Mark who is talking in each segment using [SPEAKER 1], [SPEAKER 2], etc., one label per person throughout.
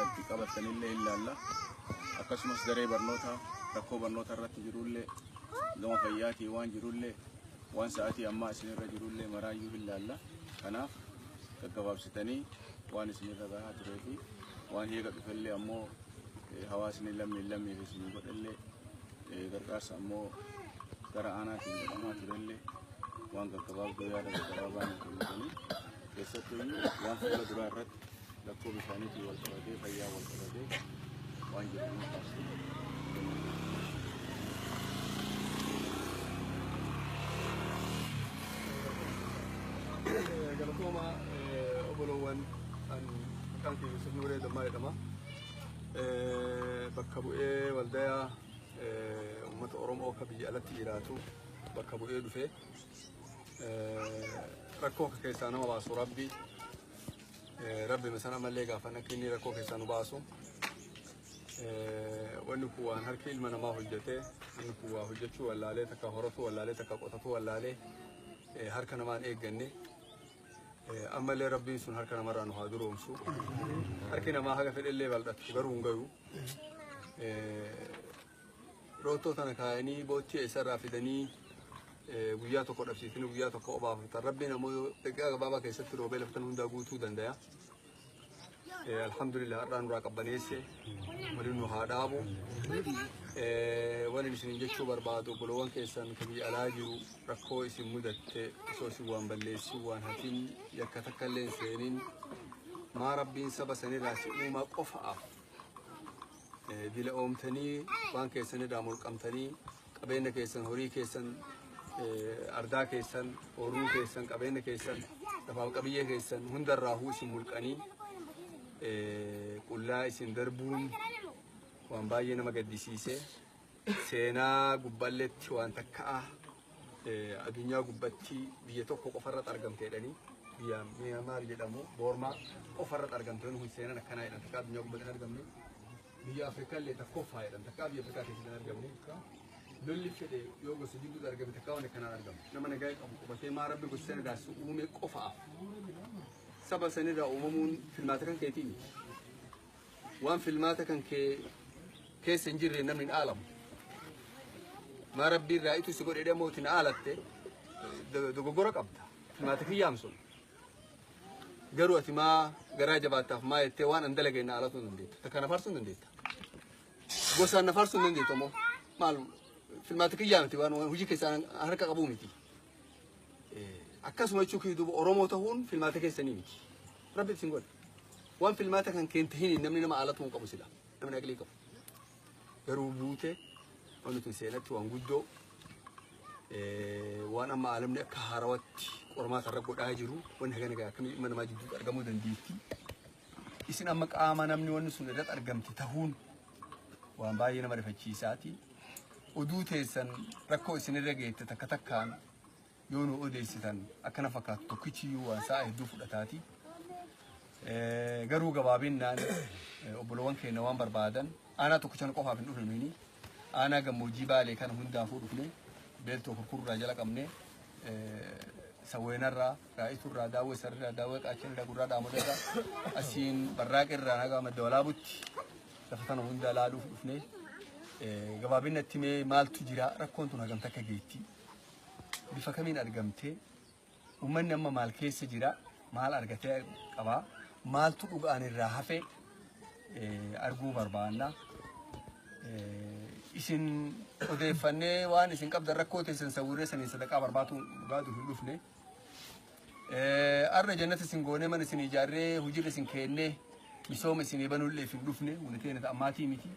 [SPEAKER 1] Itti qabattanillee ilaalla. Akkasumas daree barnootaa rakkoo barnoota irratti jirullee, gama fayyaatii waan jirullee, waan sa'aatii ammaa isinirra jirullee maraayyuu ilaalla. Kanaaf gaggabaabsitanii waan isinirra gahaa turee fi waan heega dhufellee, ammoo hawaasni lammii lammiif isinii godhellee, gargaarsa ammoo gara aanaatiin godhamaa turellee, waan gaggabaabduu yaada gaggabaabaa nu kennitanii, keessattuu waan fuula duraa irratti rakkoo bishaaniitiin wal qabatee, fayyaa wal qabatee waan jiru nu kaastu.
[SPEAKER 2] Galatooma obboloowwan, an maqaan kiyya Yusuf Nuuree Dammaa jedhama. Bakka bu'ee waldayaa uummata Oromoo akka biyya alatti jiraatu bakka bu'ee dhufe. Rakkoo akka keessaa nama baasu Rabbi. Rabbi misan ammallee gaafa akka inni rakkoo keessaa nu baasu. Wanni kun waan harki ilma namaa hojjete, wanni kun waa hojjechuu wallaalee, takka horatu wallaalee, takka qotatu wallaalee, harka namaan eegganne. Ammallee Rabbiin sun harka namarraa nu haa duroomsu. Harki namaa haga fedhellee bal'atu garuu hin gayu. Roottoo tana kaayanii boottii eessarraa fidanii guyyaa tokko dhabsiisanii guyyaa tokko obaafatan. Rabbiin ammoo daqiiqaa gabaabaa keessatti roobee laftan hundaa guutuu danda'a. Alhamdulillah, har'aa nurraa qabbaneesse, waliin nu haa dhaabu. Wani isin jechuu barbaadu, obboloowwan keessan ka biyya alaa jiru rakkoo isin mudatte, osoo isin waan balleessin, waan hatin, yakka takka illee hin seenin, maa Rabbiin saba sanirraa si uumaa qofaaf dila oomtanii, waan keessan irraa mulqamtanii, qabeenya keessan, horii keessan, ardaa keessan, horuu keessan, qabeenya keessan, lafaaf qabiyyee keessan hundarraa isin mulqanii qullaa isin darbuun waan baay'ee nama gaddisiise. Seenaa gubballetti waan takka'a addunyaa gubbatti biyya tokko qofarratti argamte jedhanii, biyya Myanmar jedhamu, Boormaa qofarratti argamte. Kun seenaan akkanaa jedhan takka addunyaa gubbatti hin argamne. Biyya Afrikaa illee tokkoffaa jedhan, takka biyya Afrikaa keessatti hin argamne. Lolli fedhe yoo gosa jidduutti argame takka waan akkanaan argamu. Nama nagaa qabu qubatee maa Rabbi gosa sanirraa si uume qofaaf. Saba sanirraa uumamuun filmaata kan keetii miti. Waan filmaata kan kee keessa hin jirre namni hin aalamu. Maa Rabbi irraa itu si godhe mootiin aalatte dogoggora qabda. Filmaata kiyyaam sun. Garuu ati maa garaa jabaattaaf maa jettee waan an dalage na aalatuu hin dandeettu. Takka na faarsuu hin dandeetta. Gosaan na faarsuu hin dandeettu ammoo. Maal, filmaata kiyyaa miti, waan hojii keessaa harka qabuu miti. Akkasuma jechuu kiyya, duuba Oromoo ta'uun filmaata keessanii miti. Rabbi isin godhe. Waan filmaata kan keen tahin namni nama aalatuu hin qabu sila. Namni aqlii qabu. Garuu buute wanti tun seenatti waan guddoo, waan amma aalamni akka haarawatti qormaata irra godhaa jiru, wanni hagana gaa akkamii ilma namaa jidduutti argamuu dandeetti. Isin amma qaama namni wanni sun irratti argamte tahuun waan baay'ee nama rifachiisaati. Oduu teessan rakkoo isinirra geette takka takkaan yoo nu odeessitan akkana fakkaatu tokkichiyyuu waan sa'a hedduu fudhataati. Garuu gabaabinnaan obboloowwan keenya waan barbaadan, aanaa tokkicha qofaaf hin dhufne nuyi, aanaa gammoojjii Baalee kana hundaafuu dhufne. Beeltoo Kurkurraa jala qabne, Sawweenarraa, Raa'iturraa, Daawwee Sarrirraa, Daawwee Qaachanirraa, Gurraa Dhaamotarraa, asiin Barraaqirraa haga Madda Walaabutti lafa tana hundaa laaluuf dhufne. Gabaabinatti mee maaltu jira? Rakkoon tun hagam takka geetti? Bifa kamiin argamte? Uummanni amma maal keessa jira? Maal argatee qaba? Maaltu dhugaan irraa hafe arguu barbaanna. Isin odeeffannee waan isin qabdan rakkoo teessan sawwirree saniin sadaqaa barbaadu barbaadu hin dhufne. Arra jannata isin goonee, mana isin ijaarree, hojiirra isin keennee, misooma isin banullee hin dhufne, wani teenya ammaatii miti.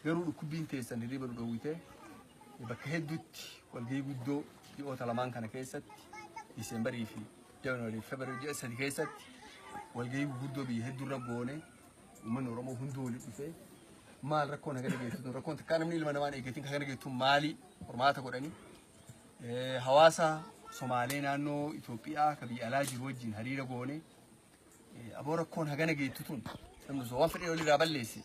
[SPEAKER 2] Garuu dhukkubbiin teessan hirriba nu dhowwite. Bakka hedduutti walgahii guddoo ji'oota lamaan kana keessatti, Diisembarii fi Jaanuwarii fi Febraarii, ji'a 3 keessatti walgahii guguddoo biyya hedduurra goone. Uummanni Oromoo hunduu walitti dhufee maal rakkoon hagana geessitu, rakkoon takkaa namni ilma namaan eeggatiin hagana geessitu maali, qormaata godhanii, hawaasa Somaalee naannoo Itoophiyaa ka biyya alaa jiru wajjin hariira goone. Aboo, rakkoon hagana geettu tun, namni osoo waan fedhee walirraa balleesse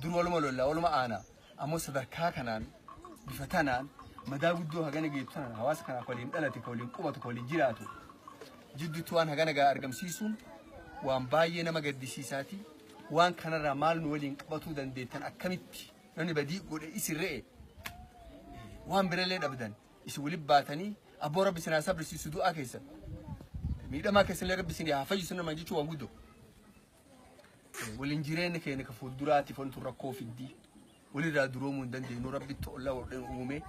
[SPEAKER 2] dur waluma lollaa waluma aanaa, ammoo sadarkaa kanaan, bifa tanaan, madaa guddoo hagana geettu tanaan hawaasa kanaaf waliin dhalate, ka waliin qubatu, ka waliin jiraatu jidduutti waan hagana gaa argamsiisuun waan baay'ee nama gaddisiisaati. Waan kanarraa maal nu waliin qabatuu dandeettan? Akkamitti namni badii godhe isin re'e waan birallee dhabdan isin waliin baatanii abboo rabbi isin haa sabrisiisu, du'aa keessan miidhamaa keessanillee rabbi isin haa fayyisu namaan jechuu waan guddoo. Waliin jireenya keenya ka fuulduraatiif wantu rakkoo fiddii walirraa duroomuu hin dandeenyu, rabbitti ollaa waldhan uume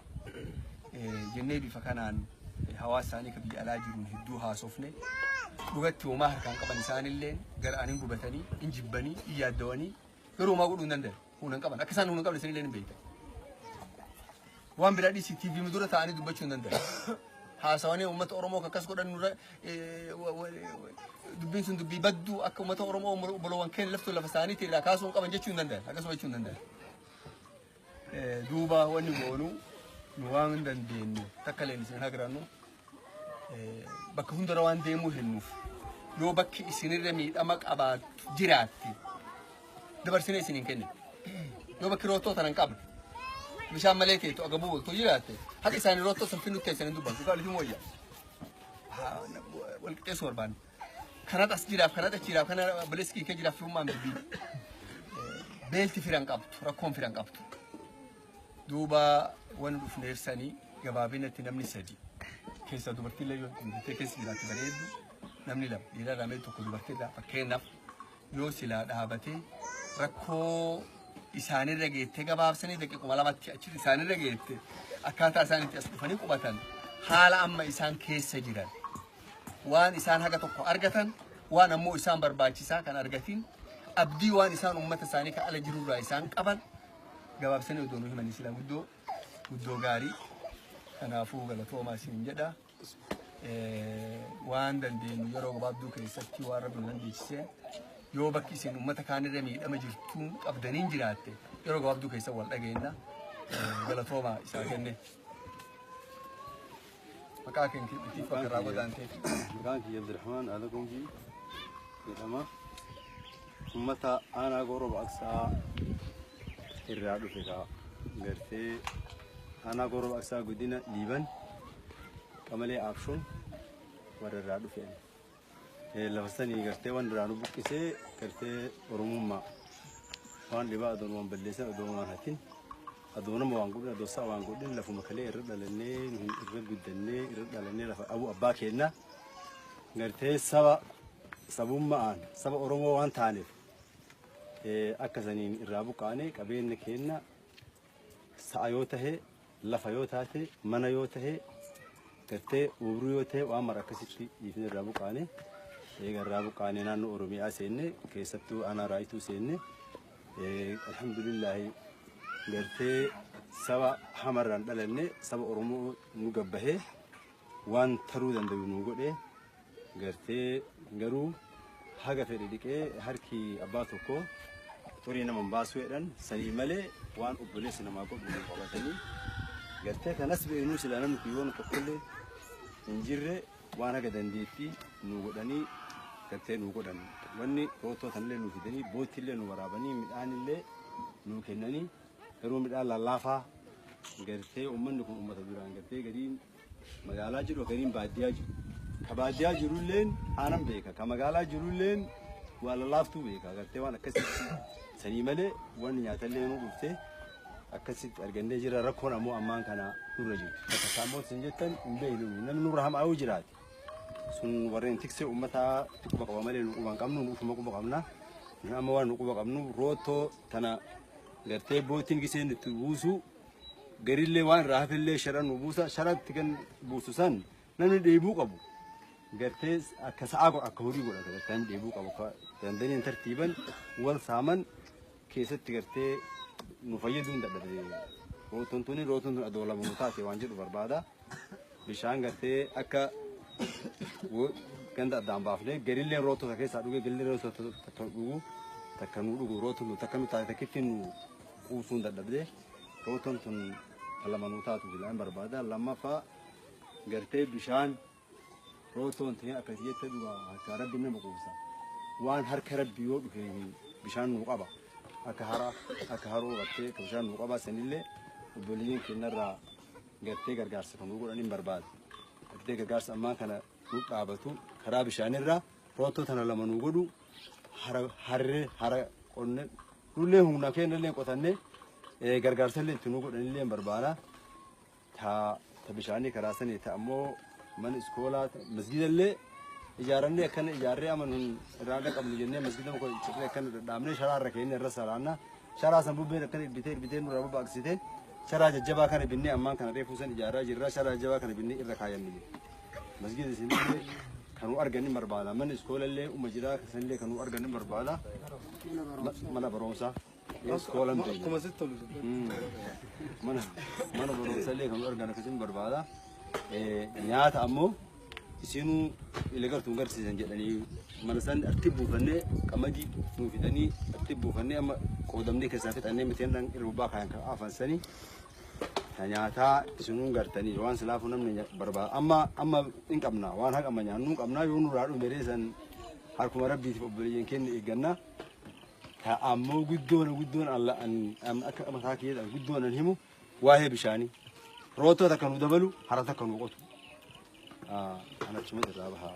[SPEAKER 2] jennee bifa kanaan hawaasa isaanii ka biyya alaa jiruun hedduu haasofne. Dhugatti homaa harkaan qaban, isaanillee gara anin gubatanii in jibbanii in yaaddawanii, garuu homaa godhuu hin danda'an, humna hin qaban. Akka isaan humna hin qabne isinillee hin beektan. Waan biraa dhiisii TV dura ta'anii dubbachuu hin danda'an. Haasawanii uummata Oromoo akkas godhan nurra dubbiin sun dubbii badduu akka uummata Oromoo obboloowwan keenya laftuu lafa isaaniitii irraa kaasuu hin qaban jechuu hin danda'an, akkasuma jechuu hin danda'an. Duuba wanni goonu nu waan hin dandeenyu takka illee isin hagrannu, bakka hundarra waan deemuu hennuuf yoo bakki isinirra miidhama qabaattu jiraatte dabarsinee isin hin kennine. Yoo bakki roottoo tana hin qabne, bishaan malee teettu agabuu bultu jiraatte, haqa isaanii roottoo san finnutti teessan hin dubbantu dhugaa lifin wayya. Wal qixxeessuu barbaanne. Kanat as jiraaf, kanat achi jiraaf, kana obboleessi kee jiraaf firummaan dubbii. Beelti firan qabdu, rakkoon firan qabdu. Duuba wanni dhufneef sanii gabaabinatti namni sadi keessa dubartiillee yoo guuttee keessa jiraatte bareeddu, namni lama dhiira lamee tokko dubartiirraa fakkeenyaaf yoo silaa dhaabatee rakkoo isaanirra geettee gabaabsanii daqiiquma lamatti achi isaanirra geette, akkaataa isaan itti as dhufanii qubatan, haala amma isaan keessa jiran, waan isaan haga tokko argatan, waan ammoo isaan barbaachisaa kan argatin, abdii waan isaan ummata isaanii kan ala jirurraa isaan qaban gabaabsanii odoo nu himanii sila guddoo guddoo gaarii. Kanaafuu galatoomaa isin jedha. Waan dandeenyu yeroo gabaabduu keessatti waan rabbi nu dandeechisee yoo bakki isin ummata kaanirra miidhama jirtuun qabdaniin jiraatte yeroo gabaabduu keessa wal dhageenna. Galatoomaa isaa kenne. Maqaa keenya itti bakka irraa godaantee.
[SPEAKER 3] Maqaan kiyya Abdurrahmaan Alagonjii jedhama. Uummata aanaa Gooroo Baqsaa irraa dhufe kaa gartee aanaa Gooroo Baqsaa godina Liiban qamalee Aabshoon warra irraa dhufe. Lafa sanii gartee waan irraa nu buqqisee gartee Oromummaa waan dhibaa adoon waan balleessan, adoon waan hatin, adoo nama waan godhin, adoo sa'a waan godhin, lafuma kalee irra dhalannee irra guddannee irra dhalannee lafa abu abbaa keenna gartee saba sabummaan saba Oromoo waan taaneef akka saniin irraa buqqaane. Qabeenya keenna sa'a yoo tahe, lafa yoo taate, mana yoo tahe, gartee oobruu yoo tahe, waan mara akkasitti dhiifne irraa buqqaane. Eega irraa buqqaane naannoo Oromiyaa seenne, keessattuu aanaa Raayituu seenne. Alhamdulillaahi gartee saba hamarraan dhalanne, saba Oromoo nu gabbahee waan taruu danda'u nu godhe. Gartee garuu haga fedhe dhiqee harki abbaa tokko xurii nama hin baasuu jedhan sanii malee waan obboleessi namaa godhu nu qabatanii gartee kanas beeknuu silaa namni kun yoona tokkollee hin jirre waan haga dandeettii nu godhanii gartee nu godhan. Wanni roottoo tanillee nu fidanii, boottillee nu waraabanii, midhaanillee nu kennanii, garuu midhaan lallaafaa. Gartee uummanni kun uummata duraan gartee gariin magaalaa jiru, gariin baadiyyaa jiru. Ka baadiyyaa jirulleen aanan beeka, ka magaalaa jirulleen waa lallaaftuu beeka. Gartee waan akkasitti sanii malee wanni nyaatallee nu dhuftee akkasitti argannee jira. Rakkoon ammoo ammaan kana nurra jirtu. Bakka saammoo isin jettan hin beeknu, namni nurra hamaa yoo jiraate sun warreen tiksee uummataa quba qaba malee nu quba hin qabnu, nu ufuma quba qabna. Nu amma waan nu quba qabnu roottoo tana gartee bootiin giseen itti buusu garillee waan irraa hafellee shara nu buusa. Sharatti kan buusu san namni dheebuu qabu gartee akka sa'aa godha, akka horii godhata. Gartee namni dheebuu qabu akka dandaniin tartiiban wal saaman keessatti gartee nu fayyaduu hin dadhabe. Roottoon tuni, roottoon tun adoo lama nu taate waan jedhu barbaada. Bishaan gartee akka ganda addaan baafnee garilleen roottoo takka keessaa dhugee garilleen roottoo takka dhugu, takka nu dhugu, roottoon tun takka nu taate takkitti nu quubsuu hin dadhabde. Roottoon tun lama nu taatu filaan barbaada. Lammaffaa gartee bishaan roottoon tun akkasii jette dhugaa harka rabbi nama quubsa. Waan harka rabbi yoo dhufe bishaan nu qaba. Akka hara akka haroo gartee akka bishaan nu qaba sanillee obboleeyyiin keenyarraa gartee gargaarsa kan nu godhan hin barbaada. Gartee gargaarsa ammaa kana nu dhaabatu karaa bishaanirraa roottoo tana lama nu godhu hara harree hara. Qonne nullee humna keenyallee qotannee gargaarsallee itti nu godhanillee hin barbaada. Ta bishaanii karaa sanii ta ammoo mana iskoolaa masgidallee ijaarannee akkana ijaarree ama nun irraa qabnu jennee masgida muka cirree akkana dhadhaabnee sharaa irra keenya irra salaanna. Sharaa san bubbeen akkana irbitee irbitee nurraa babaaqsite. Sharaa jajjabaa kana binnee ammaan kana reefuu san ijaaraa jirra. Sharaa jajjabaa kana binnee irra kaayannu. Masgida isinillee kanuu arganni barbaada. Manni iskoolallee uma jiraa sanillee kanuu arganni barbaada. Mana barumsaa. Iskoolan beekna.
[SPEAKER 4] Akkuma sitti tolu.
[SPEAKER 3] Mana barumsallee kanuu argan akkasiin barbaada. Nyaata ammoo isinuu ila gartuun garsiisan jedhanii mana san atti buufannee qamadii nuu fidanii atti buufannee amma qoodamnee keessaa fixannee miteen irbubbaa kaayan kan afansanii ta nyaataa isinuu gartanii waan silaafuu namni barbaada. Amma hin qabna, waan haqa amma nyaannuu hin qabna. Yoo nurraa dhume reesan harkuma rabbiitiif obboleeyyan keenya eegganna. Ta ammoo guddoon alla an akka mataa kiyyaadhaan guddoon an himu waa'ee bishaanii. Rootoo takka nu dabalu, hara takka nu qotu. An achuma irraa bahaa.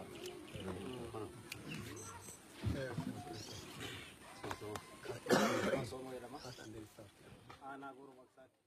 [SPEAKER 4] Aanaa Gooroo Maqsaatti.